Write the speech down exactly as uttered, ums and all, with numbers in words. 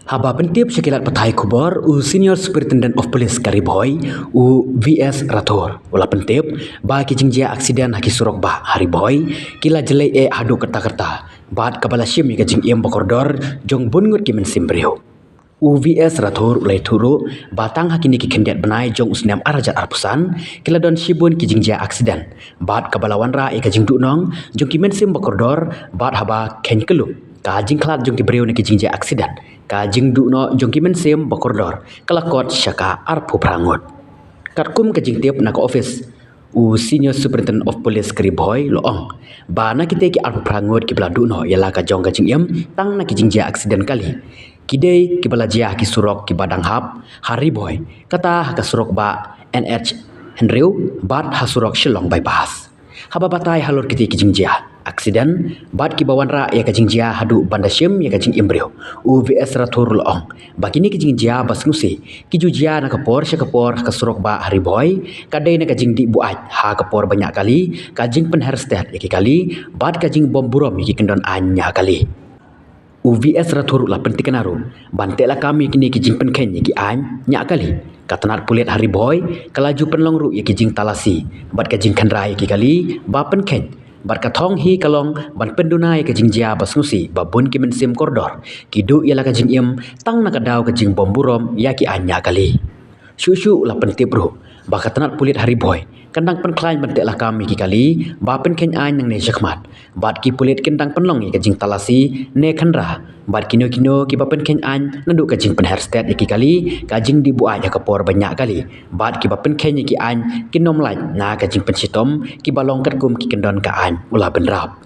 Haba pyntip sha ki lad pathai khubor, u Senior Superintendent of Police ka Ri Bhoi, u V S Rathore, u la pyntip ba ki jingjia aksiden ha ki surok bah ha Ri Bhoi ki la jlei eh haduh katta katta, bad kaba la shim ïa ka jingim ba kordor jong bun ngut ki mynsiem briew. U V S Rathore u la ïathuh ruh ba tang ha kine ki khyndiat bnai jong u snem ar hajar arphew san ki la don shibun ki jingjia aksiden, bad kaba la wanrah ïa ka jingduhnong jong ki mynsiem ba kordor, bad haba kheiñ kyllup ka jingkhlad jong ki briew na ki jingjia aksiden, ka jingduhnong jong ki mynsiem ba kordor ka la kot sha ka arphew phra ngut. Katkum ka jingtip na ka ophis u Senior Superintendent of Police ka Ri Bhoi la ong ba na kitei ki arphew phra ngut kiba la duhnong ïa la ka jong ka jingim tang na ki jingjia aksiden kali, ki dei kiba la jia ha ki surok kiba dang hap ha Ri Bhoi, kata ha ka surok bah N H hynriew bad ha surok Shillong Bypass. Haba batai halor kitei ki jingjia aksiden bad kiba wanrah ïa ka jingjia haduh ban da shim ïa ka jingim briew, u V S Rathore la ong ba kine ki jingjia ba sngewsih ki ju jia na ka por sha ka por ha ka surok bah ha Ri Bhoi, ka dei na ka jingdih buaid ha ka por ba ñiah kali, ka jingpynher stet ïa ki kali, bad ka jingbom burom ïa ki kyndon aiñ ñiah kali. U V S Rathore u la pyntikna ruh ban teh lakam ïa kine ki jingpynkheiñ ïa ki aiñ ñiah kali, ka tnat pulit ha Ri Bhoi ka la ju pynlong ruh ïa ki jingtalasi bad ka jingkhynra ïa ki kali ba pynkheiñ, bad ka thong hi ka long ban pynduna ïa ka jingjia ba sngewsih ba bun ki mynsiem kordor ki duh ïa la ka jingim tang na ka daw ka jingbom burom ïa ki aiñ ñiah kali. Shuh shuh u la pyntip ruh ba ka tnat pulit ha Ri Bhoi kan dang pynkhlaiñ ban teh lakam ïa ki kali ba pynkheiñ aiñ nangne shakhmat, bad ki pulit kin dang pynlong ïa ka jingtalasi ne khynra bad kino kino kiba pynkheiñ aiñ naduh ka jingpynher stet ïa ki kali, ka jingdih buaid ha ka por ba ñiah kali, bad kiba pynkheiñ ïa ki aiñ kin ym lait na ka jingpynshitom kiba long katkum ki kyndon ka aiñ, u la bynrap.